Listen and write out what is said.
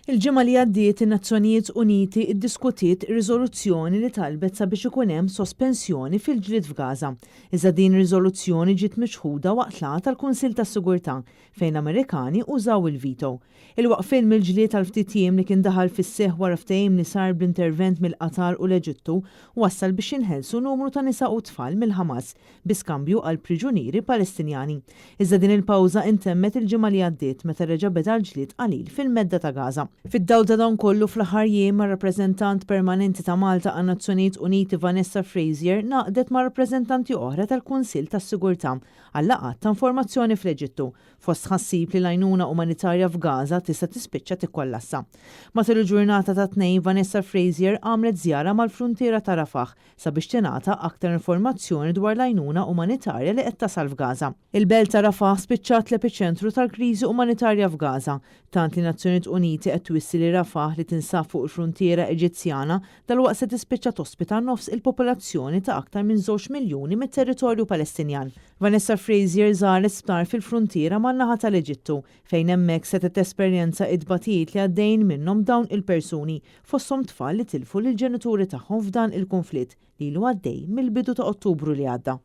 Il-ġimgħa li għaddiet in-Nazzjonijiet Uniti ddiskutiet riżoluzzjoni li talbet sabiex ikun hemm sospensjoni fil-ġlied f'Gaza. Iżda din ir-riżoluzzjoni ġiet miċħuda waqt laqgħa tal-Kunsill tas-Sigurtà fejn l-Amerikani użaw il-veto. Il-waqfien mill-ġlied għal ftit jiem li kien daħal fis-seħħ wara ftehim li sar bl-intervent mill-Qatar u l-Eġittu wassal biex jinħelsu numru ta' nisa u tfal mill-Ħamas bi skambju għal priġunieri Palestinjani. Iżda din il-pawża intemmet il-ġimgħa li għaddiet meta reġa' beda l-ġlied qalil fil-Medda ta' Gaza. Fid-dawl ta' dan kollu fl-aħħar jiem mar-Rappreżentant Permanenti ta' Malta għan-Nazzjonijiet Uniti Vanessa Frazier ngħaqdet ma' rappreżentanti oħra tal-Kunsill tas-Sigurtà għal laqgħat ta' informazzjoni fl-Eġittu, fost tħassib li l-għajnuna umanitarja f'Gaza tista' tispiċċa tikkollassa. Matul il-ġurnata tat-Tnejn Vanessa Frazier għamlet żjara mal-fruntiera ta' Rafah sabiex tingħata aktar informazzjoni dwar l-għajnuna umanitarja li qed tasal f'Gaza. Il-belt ta' Rafah spiċċat l-epiċentru tal-kriżi umanitarja f'Gaza, tant li Nazzjonijiet Uniti qed twissi li Rafah li tinsab fuq il-fruntiera Eġizzjana dalwaqt se tispiċċa tospita nofs il-popolazzjoni ta' aktar minn żewġ miljuni mit-territorju Palestinjan. Vanessa Frazier żaret sptar fil-fruntiera man-naħa tal-Eġittu, fejn hemmhekk setgħet tesperjenza t-tbatijiet li għaddejjin minnhom dawn il-persuni, fosthom tfal li tilfu lill-ġenituri tagħhom f'dan il-kunflitt li ilu għaddej mill-bidu ta' Ottubru li għadda.